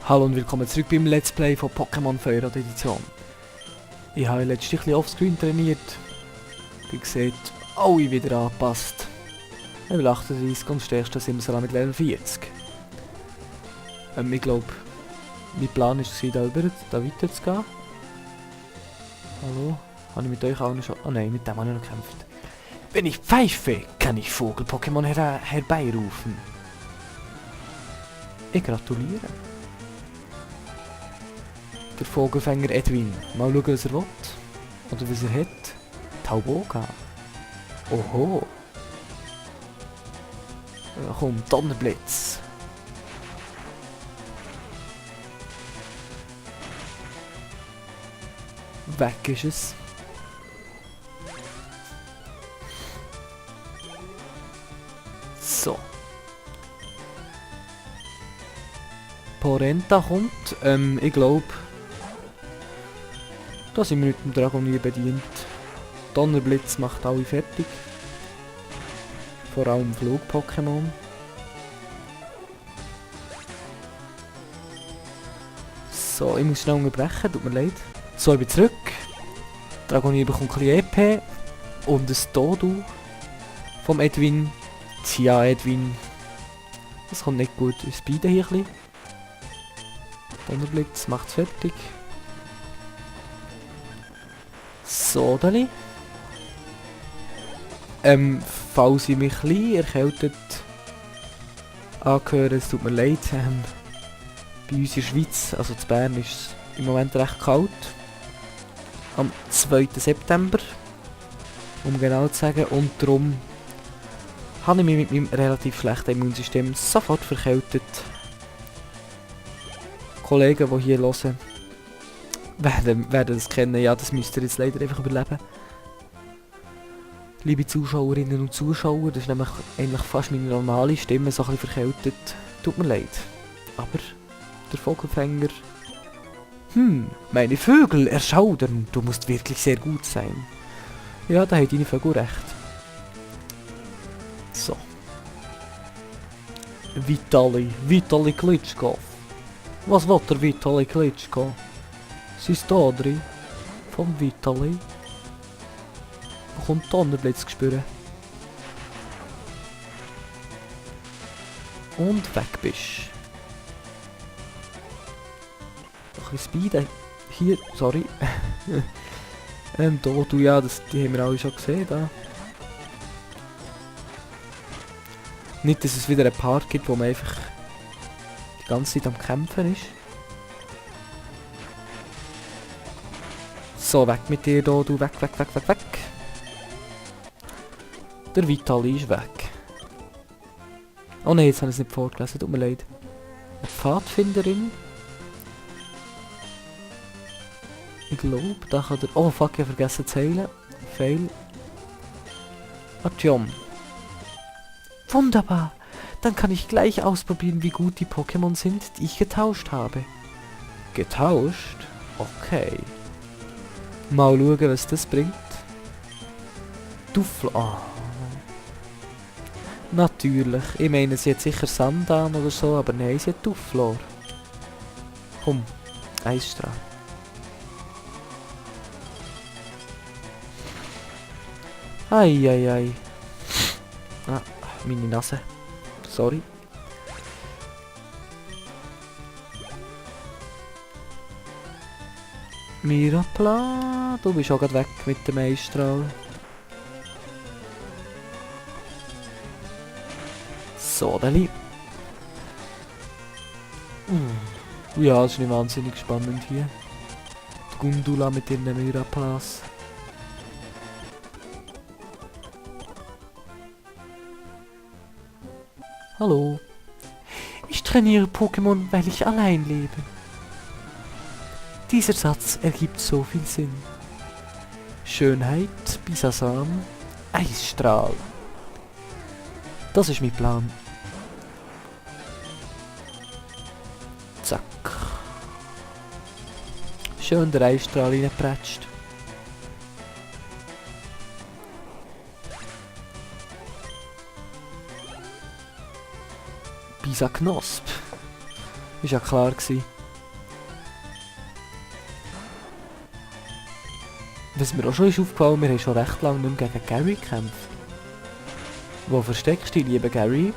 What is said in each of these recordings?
Hallo und willkommen zurück beim Let's Play von Pokémon Feuerrad Edition. Ich habe letztens ein bisschen offscreen trainiert. Wie seht, alle wieder angepasst. Level 38 und stärkster Simsala mit Level 40. Ich glaube, mein Plan war, da weiter zu gehen. Hallo? Habe ich mit euch auch noch schon... Oh nein, mit dem habe ich noch gekämpft. Wenn ich pfeife, kann ich Vogel-Pokémon herbeirufen. Ich gratuliere. Der Vogelfänger Edwin. Mal schauen, was er will. Oder was er hat. Tauboga. Oho. Ja, komm, Donnerblitz. Weg ist es. So. Porenta kommt. Ich glaube... Da sind wir mit dem Dragonier bedient. Donnerblitz macht alle fertig. Vor allem Flug-Pokémon. So, ich muss schnell unterbrechen, tut mir leid. So, ich bin zurück. Dragonier bekommt ein bisschen EP. Und ein Dodu vom Edwin. Tja, Edwin. Das kommt nicht gut. Wir speeden hier ein bisschen. Donnerblitz macht's fertig. So, Dali. Falls ich mich ein bisschen erkältet angehöre, es tut mir leid. Bei uns in der Schweiz, also in Bern, ist es im Moment recht kalt. Am 2. September, um genau zu sagen. Und darum habe ich mich mit meinem relativ schlechten Immunsystem sofort verkältet. Kollegen, die hier hören, werden das kennen. Ja, das müsst ihr jetzt leider einfach überleben. Liebe Zuschauerinnen und Zuschauer, das ist nämlich eigentlich fast meine normale Stimme, so ein bisschen verkältet. Tut mir leid. Aber der Vogelfänger... meine Vögel erschaudern, du musst wirklich sehr gut sein. Ja, da hat deine Vögel recht. So. Vitali Klitschko. Was will der Vitali Klitschko? Sie ist da drin. Vom Vitali. Man kommt Donnerblitz spüren. Und weg bist. Noch ein bisschen Speed. Hier, sorry. Da, du, ja, die haben wir alle schon gesehen. Da. Nicht, dass es wieder einen Part gibt, wo man einfach die ganze Zeit am Kämpfen ist. So, weg mit dir da, du, weg. Der Vitali ist weg. Oh nein, jetzt habe ich es nicht vorgelesen, tut mir leid. Eine Pfadfinderin. Ich glaube, da kann der... Oh fuck, ich habe vergessen zu heilen. Fail. Artyom. Wunderbar. Dann kann ich gleich ausprobieren, wie gut die Pokémon sind, die ich getauscht habe. Getauscht? Okay. Mal schauen, was das bringt. Duffel. Ah. Natürlich. Ich meine, sie hat sicher Sandan oder so, aber nein, sie hat Dufflor. Komm. Eisstrahl. Ei. Ah, meine Nase. Sorry. Mirapla, du bist auch gerade weg mit dem Eisstrahl. So, Dali. Ja, das ist nicht wahnsinnig spannend hier. Die Gundula mit ihren Miraplas. Hallo. Ich trainiere Pokémon, weil ich allein lebe. Dieser Satz ergibt so viel Sinn. Schönheit, Bisasam, Eisstrahl. Das ist mein Plan. Zack. Schön der Eisstrahl reingepratscht. Bisa Knosp. Ist ja klar gewesen. Was mir auch schon ist aufgefallen, wir haben schon recht lange nicht mehr gegen Gary gekämpft. Wo versteckst du dich, lieber Gary?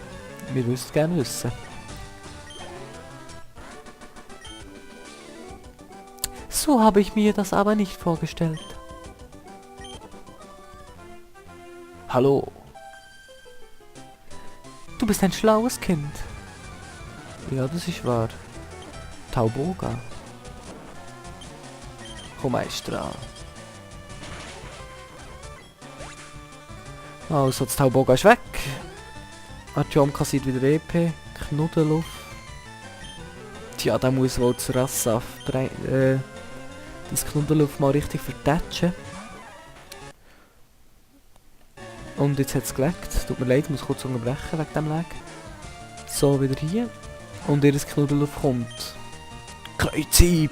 Wir würden es gerne wissen. So habe ich mir das aber nicht vorgestellt. Hallo. Du bist ein schlaues Kind. Ja, das ist wahr. Tauboga. Komm, Meister. Also, das Tauboga ist weg. Artyom kassiert wieder EP. Knuddeluff. Tja, der muss wohl zur Rassaf das Knuddeluff mal richtig vertatschen. Und jetzt hat es geleckt. Tut mir leid, ich muss kurz unterbrechen wegen dem Lag. So, wieder hier. Und ihr Knuddeluff kommt. Kreuzhieb!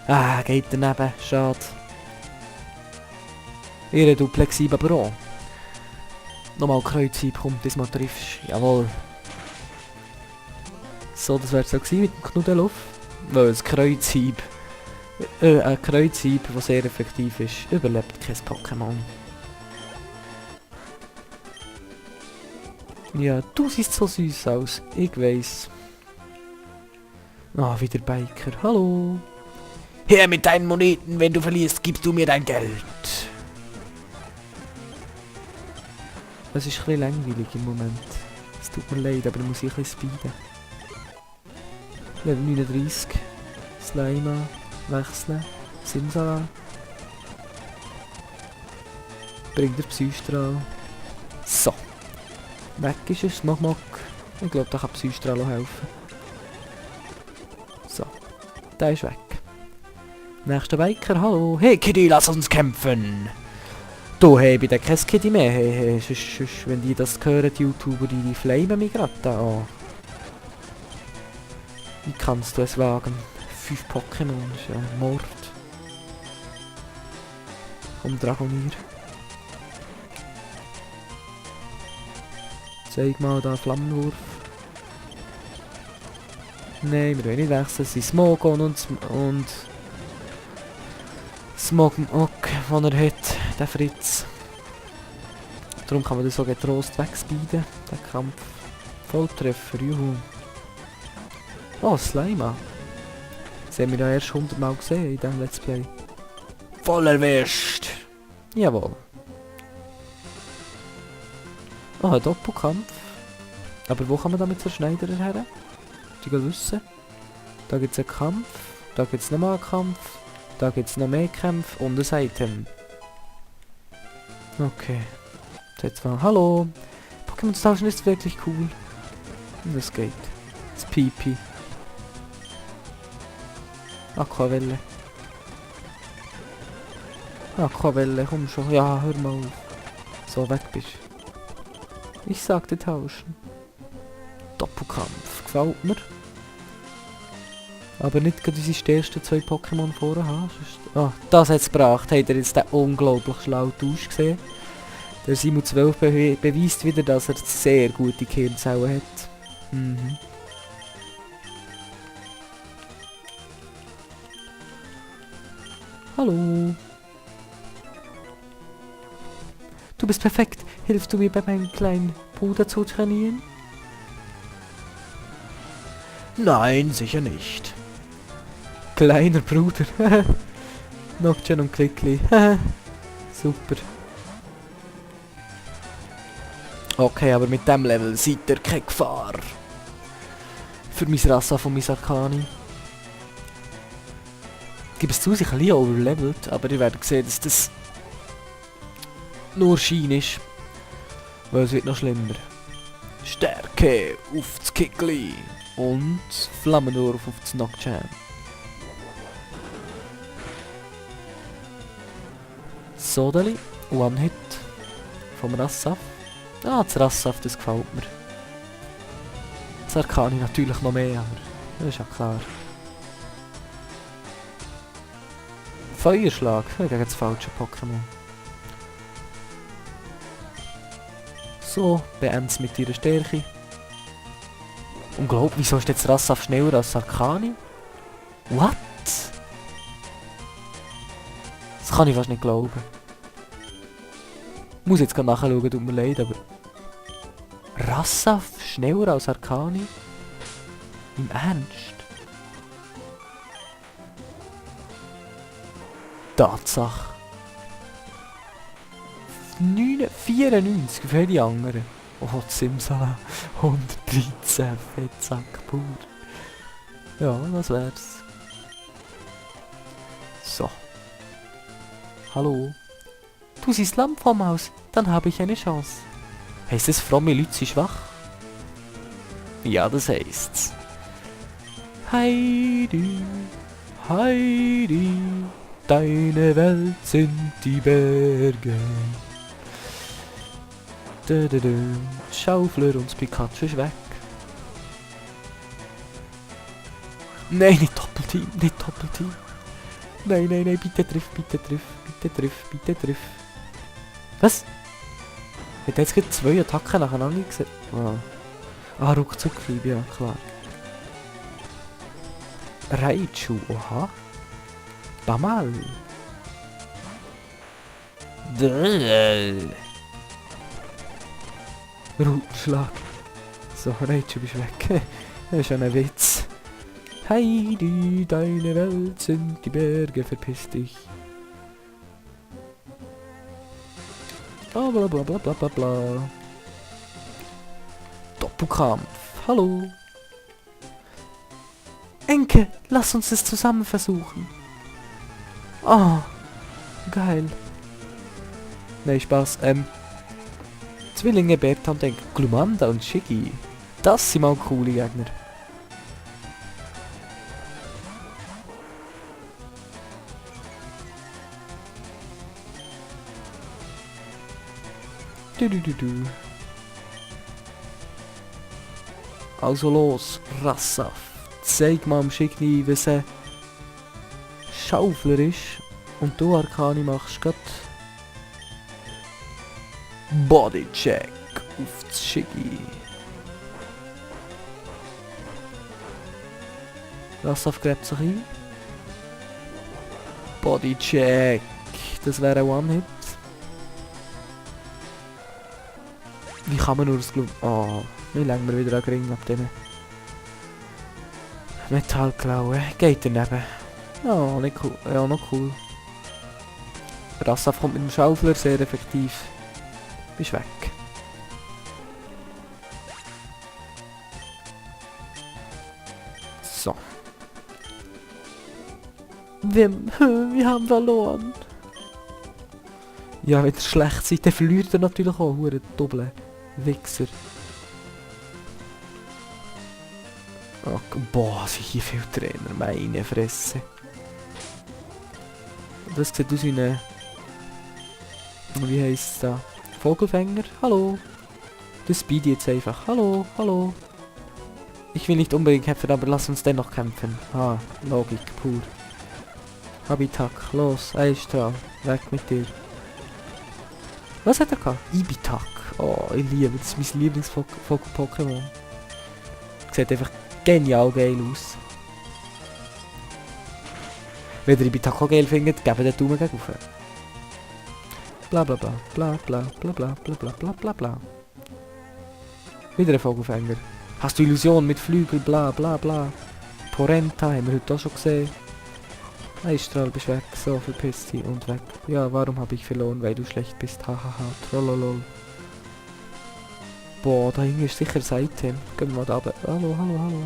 Ah, geht daneben. Schade. Ihre Duplexhieb aber auch. Nochmal Kreuzhieb kommt, diesmal triffst du. Jawohl. So, das wäre so gewesen mit dem Knuddeluff. Weil ein Kreuzhieb. Ein Kreuzhieb, der sehr effektiv ist, überlebt kein Pokémon. Ja, du siehst so süß aus. Ich weiss. Ah, wieder Biker. Hallo. Her mit deinen Moneten, wenn du verlierst, gibst du mir dein Geld. Es ist ein bisschen langweilig im Moment. Es tut mir leid, aber da muss ich ein bisschen speeden. Level 39. Slima. Wechseln. Simsala. Bringt der Psystrahl. So. Weg ist es. Smogmog. Ich glaube, da kann Psystrahl auch helfen. So. Der ist weg. Nächster Biker, hallo. Hey Kitty, lass uns kämpfen. Du, hey, bei der kein Kitty mehr. Hey, sonst, wenn die das hören, die YouTuber, die flamen mich gerade da an. Wie kannst du es wagen? 5 Pokémon, ist ja Mord. Komm, Dragonier. Zeig mal da Flammenwurf. Nein, wir wollen nicht wechseln. Es sind Smogon und Smogmog, den er hat, der Fritz. Darum kann man das so getrost wegspeeden, der Kampf. Volltreffer, juhu. Oh, Slima. Das haben wir ja erst 100 Mal gesehen in diesem Let's Play. Voll erwischt! Jawohl. Oh, ein Doppelkampf. Aber wo kann man damit zur Schneiderer her? Die gehen wissen. Da gibt es einen Kampf. Da gibt es nochmal einen Kampf. Da gibt es noch mehr Kämpfe und ein Item. Okay. Jetzt mal. Hallo! Pokémon zu tauschen ist wirklich cool. Und das geht. Das Pipi. Aquavelle. Aquavelle, komm schon. Ja, hör mal auf. So, weg bist. Ich sagte tauschen. Doppelkampf. Gefällt mir. Aber nicht gerade unsere stärksten 2 Pokémon vorher haben. Ah, das hat es gebracht. Habt ihr jetzt den unglaublich schlauen Tausch gesehen? Der Simon 12 beweist wieder, dass er sehr gute Gehirnzellen hat. Mhm. Hallo. Du bist perfekt. Hilfst du mir bei meinem kleinen Bruder zu trainieren? Nein, sicher nicht. Kleiner Bruder. Nocturne und Klickli. Super. Okay, aber mit dem Level seid ihr keine Gefahr. Für mein Rassa von Misakani. Ich gebe es zu, ich habe overlevelt, aber ihr werdet sehen, dass das nur Schein ist. Weil es wird noch schlimmer. Stärke auf das Kickli und Flammenwurf auf das Nocturne. Sodali, One-Hit vom Rassaf. Ah, das Rassaf, das gefällt mir. Das Arcani natürlich noch mehr, aber das ist ja klar. Feuerschlag gegen das falsche Pokémon. So, beend's mit ihrer Stärke. Unglaublich, wieso ist jetzt Rassaf schneller als Arcani? What? Das kann ich fast nicht glauben. Muss jetzt gerade nachschauen, tut mir leid, aber... Rassaf schneller als Arcani? Im Ernst? Tatsache. 94 für die anderen. Oh, Simsala. 113 Fettsack pur. Ja, das wär's. So. Hallo. Du siehst lamm vom Haus, dann habe ich eine Chance. Heißt es, fromme Leute sind schwach? Ja, das heißt's. Heidi, Heidi, deine Welt sind die Berge. Schaufler und das Pikachu ist weg. Nein, nicht Doppelteam, nicht Doppelteam. Nein, nein, nein, bitte triff, bitte triff, bitte triff, bitte triff. Was? Hat jetzt gerade 2 Attacken nacheinander gesehen? Ah, Ruckzucklieb, ja klar. Raichu, oha. Bamal. Rutenschlag. So, Raichu, bist weg. Das ist schon ein Witz. Heidi, deine Welt sind die Berge, verpiss dich. Bla bla bla bla bla bla bla. Doppelkampf. Hallo. Enke, lass uns es zusammen versuchen. Oh, geil. Nee, Spaß. Zwillinge Bertha und Enke. Glumanda und Shiggy. Das sind mal coole Gegner. Du. Also los, Rassaf. Zeig mal am Shiggy, wie ein Schaufler ist. Und du, Arcani, machst grad Bodycheck auf das Shiggy. Rassaf gräbt sich ein. Bodycheck. Das wäre ein One-Hit. Wie kann man nur das Glum... Oh, wie lange wir wieder einen Ring ab denen. Metallklaue. Geht daneben. Oh, nicht cool. Ja, noch cool. Rassaf kommt mit dem Schaufler sehr effektiv. Bist weg. So. Wir haben verloren. Ja, wenn ihr schlecht seid, dann verliert ihr natürlich auch. Hure Doppel. Wichser. Oh, boah, sind hier viele Trainer. Meine Fresse. Das sieht aus wie eine... Wie heisst es da? Vogelfänger? Hallo. Das Speedy jetzt einfach. Hallo, hallo. Ich will nicht unbedingt kämpfen, aber lass uns dennoch kämpfen. Ah, Logik, pur. Habitak, los, Eisstrahl. Weg mit dir. Was hat er gehabt? Ibitak. Oh, ich liebe, das ist mein Lieblings-Pokémon. Sieht einfach genial geil aus. Wenn ihr Ibitak auch geil findet, gebt den Daumen gegen rauf. Bla bla bla bla bla bla bla bla bla bla bla bla. Wieder ein Vogelfänger. Hast du Illusion mit Flügel, bla bla bla. Porenta haben wir heute auch schon gesehen. Eisstrahl, bist weg, so verpiss dich und weg. Ja, warum habe ich verloren? Weil du schlecht bist, hahaha, trollolol. Boah, da hinten ist sicher Seite. Gehen wir mal da runter. Hallo, hallo, hallo.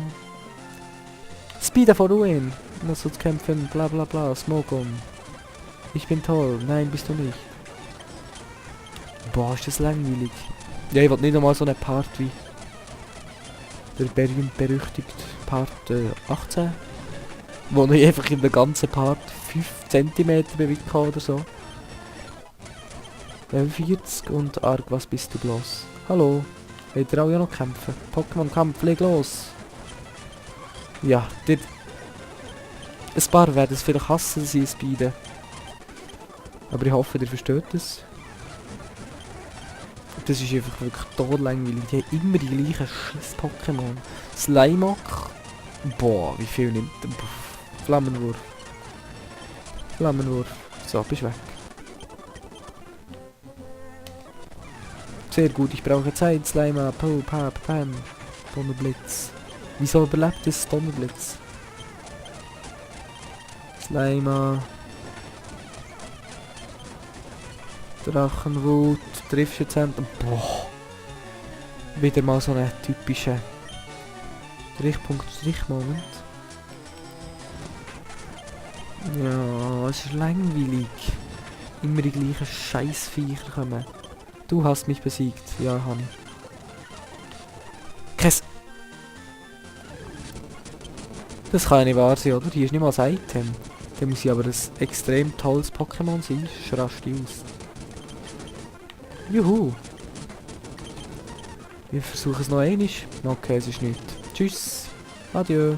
Speeder for the win. Lass uns kämpfen, bla bla bla, Smoke on. Ich bin toll, nein, bist du nicht. Boah, ist das langweilig. Ja, ich wollte nicht nochmal so einen Part wie der berühmt-berüchtigte Part 18. Wo ich einfach in der ganzen Part 5 cm bewegt habe oder so. Level 40 und Arg, was bist du bloß? Hallo, wollt ihr auch ja noch kämpfen? Pokémon-Kampf, leg los! Ja, ein paar werden es vielleicht hassen, sie es beide. Aber ich hoffe, ihr versteht es. Das ist einfach wirklich todlangweilig. Die haben immer die gleichen Scheiß-Pokémon. Slimeock. Boah, wie viel nimmt der? Flammenwurf. Flammenwurf. So, bist weg. Sehr gut, ich brauche Zeit, Slimer. Po, pa, pam. Donnerblitz. Wieso überlebt das Donnerblitz? Slimer. Drachenwut. Triffst jetzt endlich. Boah. Wieder mal so eine typische Strich-Punkt-Strich-Moment. Ja, es ist langweilig. Immer die gleichen Scheißviecher kommen. Du hast mich besiegt. Ja, Hani. Kess. Das kann ja nicht wahr sein, oder? Hier ist nicht mal ein Item. Da muss ja aber ein extrem tolles Pokémon sein. Schrasch die aus. Juhu. Wir versuchen es noch einmal. Okay, es ist nichts. Tschüss. Adieu.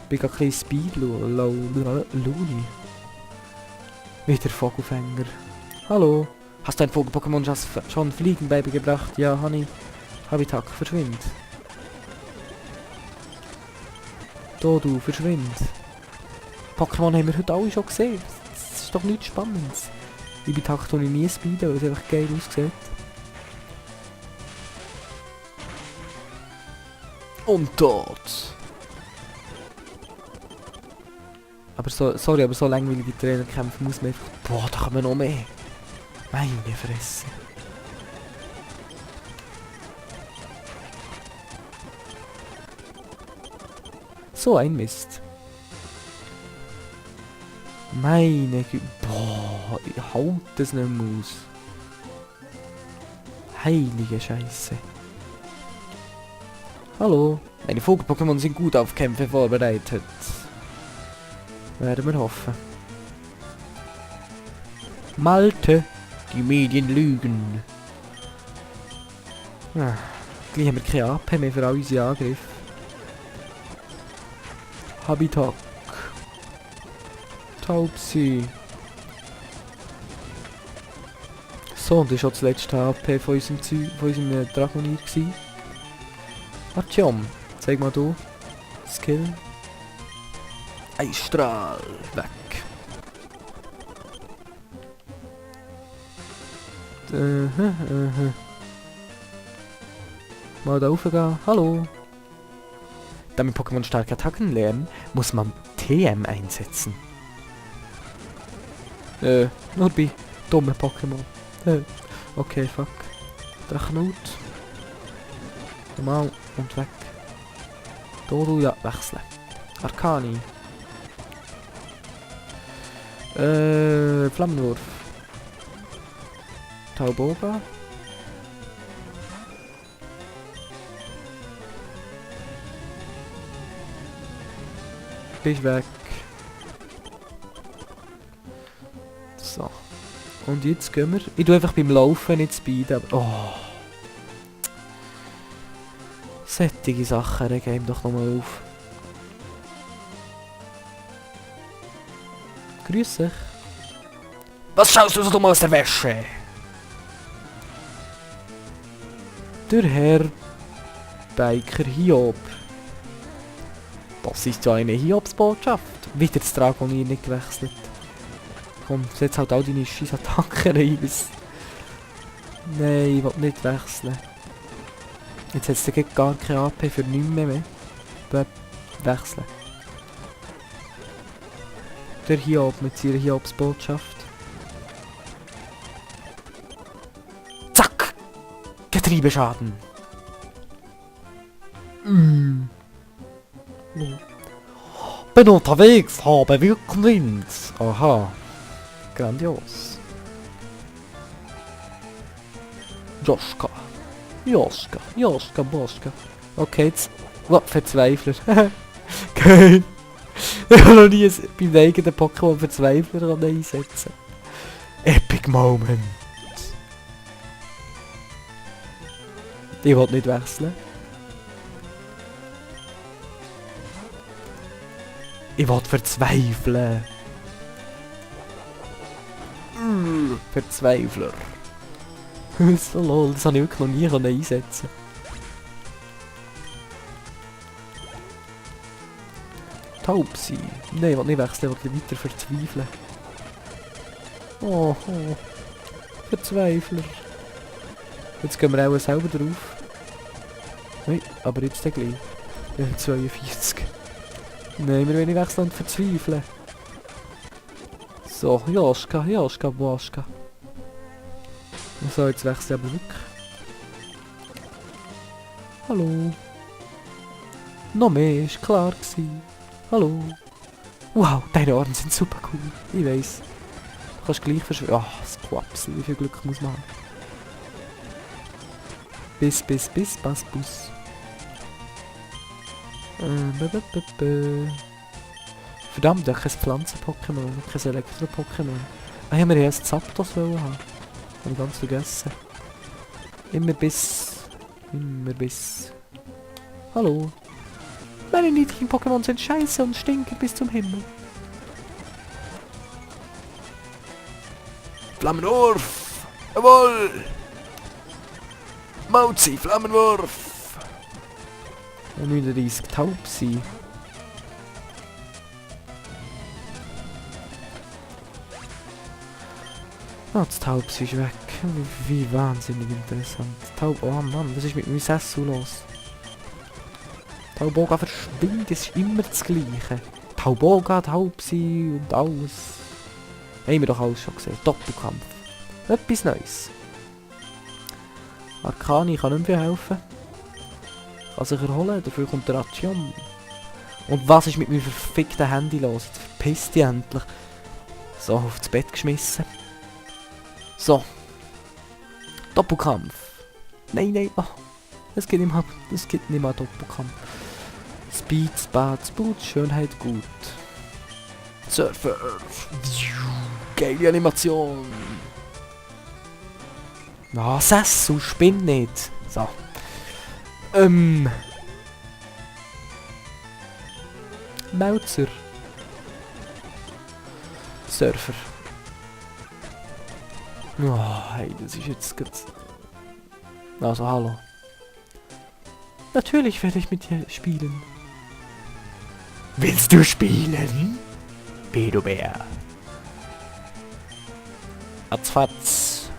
Ich bin gar kein Luli. Wieder Vogelfänger. Hallo. Hast du ein Vogel-Pokémon schon Fliegen beigebracht? Ja, Honey. Habitak, verschwind. Du, verschwind. Pokémon haben wir heute alle schon gesehen. Das ist doch nichts Spannendes. Habitak tue ich nie speeden, weil es einfach geil aussieht. Und tot. Aber sorry, aber so langweilige Trainerkämpfe muss man einfach... Boah, da kommen noch mehr. Meine Fresse. So ein Mist. Meine Güte. Boah, ich haut das nicht mehr aus. Heilige Scheiße. Hallo. Meine Vogel-Pokémon sind gut auf Kämpfe vorbereitet. Werden wir hoffen. Malte. Die Medien lügen. Ah, gleich haben wir keine AP mehr für all unsere Angriffe. Habitak. Taubsi. So, und das war schon das letzte AP von unserem Dragonier gewesen. Artyom, zeig mal du. Skill. Eisstrahl. Weg. Mal da raufgehen. Hallo. Damit Pokémon starke Attacken lernen, muss man TM einsetzen. Nur bei dummen Pokémon. Okay, fuck. Drachenut. Normal und weg. Dodo, ja, wechseln. Arcani. Flammenwurf. Tauboga. Bist weg. So. Und jetzt gehen wir... Ich tue einfach beim Laufen nicht speeden, aber... Oh. Sättige Sachen regen ihm doch nochmal auf. Grüß dich. Was schaust du so dumm aus der Wäsche? Der Herr Biker Hiob. Das ist ja eine Hiobsbotschaft. Wieder das Dragonier nicht gewechselt. Komm, setz halt all deine Scheiss-Attacken rein. Nein, ich will nicht wechseln. Jetzt hat es gar keine AP für nichts mehr. Wechseln. Der Hiob mit seiner Hiobsbotschaft. Zack! Getriebeschaden. Bin unterwegs, habe Wirkenwind. Aha. Grandios. Joschka. Boschka. Okay, jetzt... Oh, Verzweifler. Geil. Ich habe noch nie beim eigenen Pokémon Verzweifler einsetzen. Epic Moment. Ich will nicht wechseln. Ich will verzweifeln. Verzweifler. So lol, das habe ich wirklich noch nie einsetzen. Taubsi. Nein, ich will nicht wechseln, ich will weiter verzweifeln. Oh, oh. Verzweifler. Jetzt gehen wir auch selber drauf. Nein, aber jetzt der gleich. Level 42. Nein, wir wollen nicht wechseln und verzweifeln. So, Joschka, Joschka, Boschka. So, jetzt wechseln wir aber wirklich. Hallo. Noch mehr, ist klar gewesen. Hallo. Wow, deine Ohren sind super cool. Ich weiss. Du kannst gleich verschwinden. Ach, das Quapsel, wie viel Glück muss man haben. Bis, Bass, Bus. Verdammt, ich habe kein Pflanzen-Pokémon, kein Elektro-Pokémon. Ah, ja, wir erst Zapdos haben. Habe ich ganz vergessen. Immer bis. Hallo. Meine niedrigen Pokémon sind scheiße und stinken bis zum Himmel. Flammenwurf! Jawohl! Mauzi, Flammenwurf! 39 Taubsi. Ah, das Taubsi ist weg. Wie wahnsinnig interessant. Taub, oh Mann, was ist mit meinem Sessu los? Tauboga verschwindet, es ist immer das Gleiche. Tauboga, Taubsi und alles. Haben wir doch alles schon gesehen. Doppelkampf. Etwas Neues. Arcani kann nicht mehr helfen. Kann sich erholen, dafür kommt der Ration. Und was ist mit meinem verfickten Handy los? Jetzt verpisst die endlich. So, aufs Bett geschmissen. So. Doppelkampf. Nein. Oh. Es geht nicht mehr Doppelkampf. Speed, Spoot, Schönheit gut. Surfer. Geile Animation. Na, Sessu, spinn nicht. So. Melzer. Surfer. Oh, hey, das ist jetzt gut. Also, hallo. Natürlich werde ich mit dir spielen. Willst du spielen? Pedobär. Atzfatz.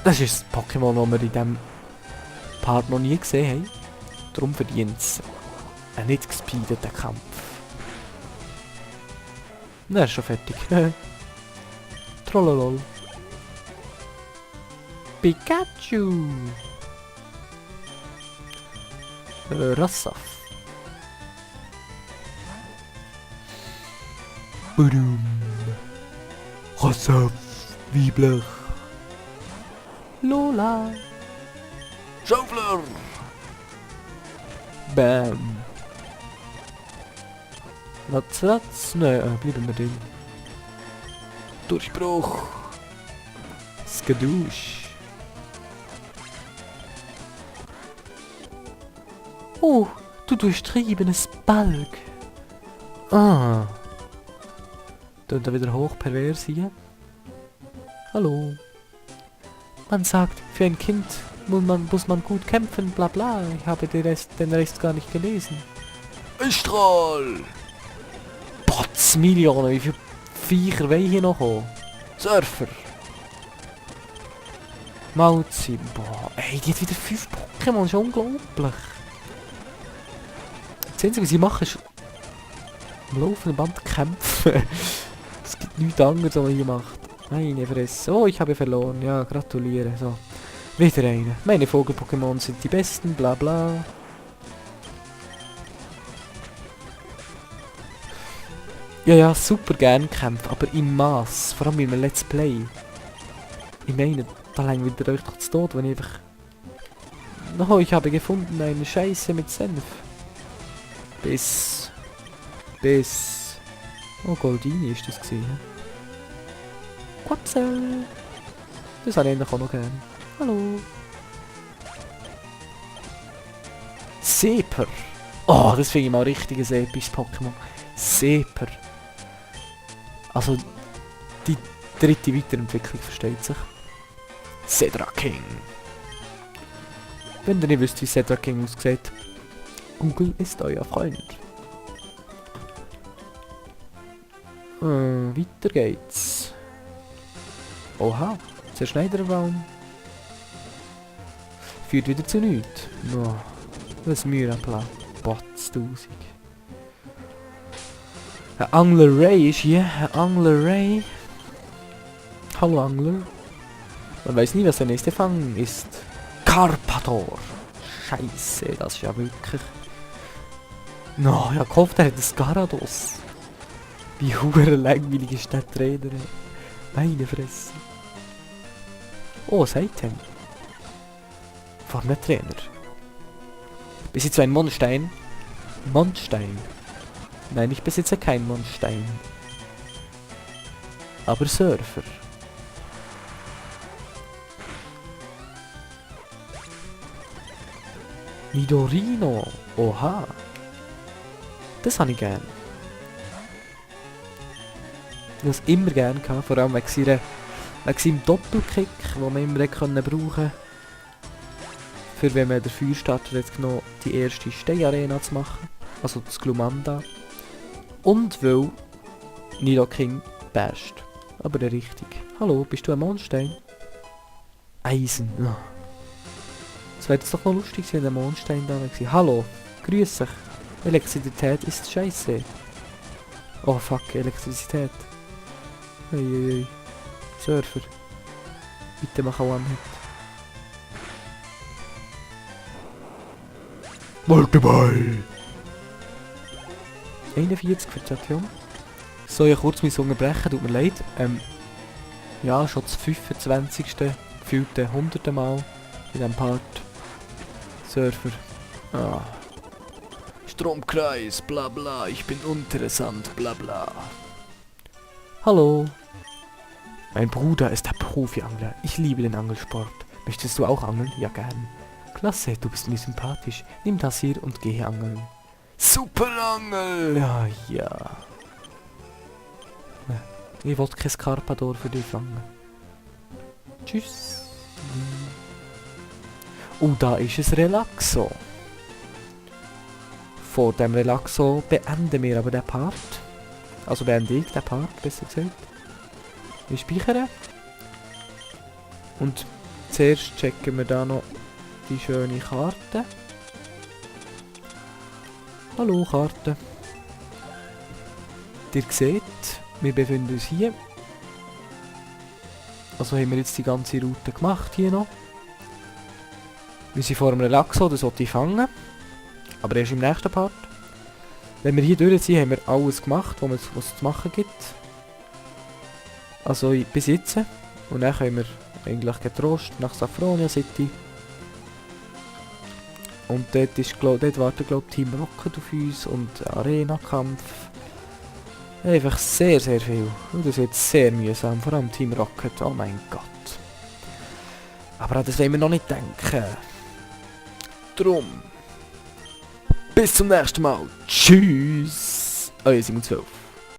Das ist das Pokémon, das wir in diesem Part noch nie gesehen haben. Darum verdient es einen nicht gespeedeten Kampf. Na, ist schon fertig. Trollolol. Pikachu. Rassaf. Badum. Rassaf. Wiebler. Lola. Schaufler. Bam. Ratz. Nein, bleiben wir drin. Durchbruch. Skadoosh. Oh, du durchtriebenes Balg. Ah. Dann da wieder hoch pervers hier. Hallo. Man sagt, für ein Kind muss man gut kämpfen, bla bla. Ich habe den Rest gar nicht gelesen. Strahl! Potz, Millionen, wie viele Viecher wollen hier noch kommen? Surfer! Mauzi, boah, ey, die hat wieder 5 Pokémon, das ist unglaublich. Das Einzige, was sie machen, ist am laufenden Band kämpfen. Es gibt nichts anderes, was man hier macht. Meine Fresse. Oh, ich habe verloren. Ja, gratuliere. So. Wieder eine. Meine Vogel-Pokémon sind die besten, bla bla. Ja, super gern kämpfen, aber im Maß. Vor allem in einem Let's Play. Ich meine, da lang wieder euch doch zu Tod, wenn ich einfach... Oh, ich habe gefunden eine Scheiße mit Senf. Bis... Oh, Goldini ist das gesehen. Quapsel. Das habe ich eigentlich auch noch gern. Hallo. Seeper. Oh, das finde ich mal richtig ein episches Pokémon. Seeper. Also, die dritte Weiterentwicklung versteht sich. Cedra King. Wenn ihr nicht wisst, wie Cedra King aussieht, Google ist euer Freund. Weiter geht's. Oha, der Schneiderbaum. Führt wieder zu nichts. No, was Mührenplatz. Potz 1000. Ein Angler Ray ist hier. Ein Angler Ray. Hallo Angler. Man weiß nie, was der nächste Fang ist. Carpador. Scheiße, das ist ja wirklich... No, ja gehofft, er hat ein Garados. Wie hure langweilig ist der Trainer. Meine Fresse. Oh, Seiten. Von einem Trainer. Ich besitze ein Mondstein. Mondstein. Nein, ich besitze kein Mondstein. Aber Surfer. Nidorino. Oha. Das habe ich gern. Ich habe es immer gern gehabt, vor allem wegen seinem Doppelkick, den man immer brauchen konnte. Für wenn man den Feuerstarter jetzt genommen, die erste Steinarena zu machen. Also das Glumanda. Und weil Nidoking basht. Aber der richtig. Hallo, bist du ein Mondstein? Eisen. Oh. Das wäre jetzt doch noch lustig, wenn der Mondstein da wäre. Hallo, grüß dich. Elektrizität ist scheiße. Oh fuck, Elektrizität. Uiuiui. Surfer. Bitte mach auch One-Hit. Multiball! 41 für Champion. So, ich kurz mein unterbrechen, tut mir leid. Ja, schon das 25. gefühlte 100. Mal in diesem Part. Surfer. Ah. Stromkreis, bla bla, ich bin uninteressant, bla bla. Hallo. Mein Bruder ist der Profi-Angler. Ich liebe den Angelsport. Möchtest du auch angeln? Ja, gern. Klasse, du bist mir sympathisch. Nimm das hier und gehe angeln. Super Angel! Ja, ja. Ich wollte kein Carpador für dich fangen. Tschüss. Oh, da ist ein Relaxo. Vor dem Relaxo beenden wir aber den Part. Also beende ich den Part, besser gesagt. Wir speichern. Und zuerst checken wir da noch die schöne Karte. Hallo Karte. Ihr seht, wir befinden uns hier. Also haben wir jetzt die ganze Route gemacht hier noch. Wir sind vor dem Relaxo, das sollte ich fangen. Aber erst im nächsten Part. Wenn wir hier durch sind, haben wir alles gemacht, was es zu machen gibt. Also bis jetzt. Und dann können wir eigentlich getrost nach Safronia City. Und dort, dort wartet glaube ich Team Rocket auf uns und Arena-Kampf. Einfach sehr, sehr viel. Und das wird sehr mühsam, vor allem Team Rocket, oh mein Gott. Aber an das wollen wir noch nicht denken. Drum. Bis zum nächsten Mal. Tschüss. Euer Simon 12.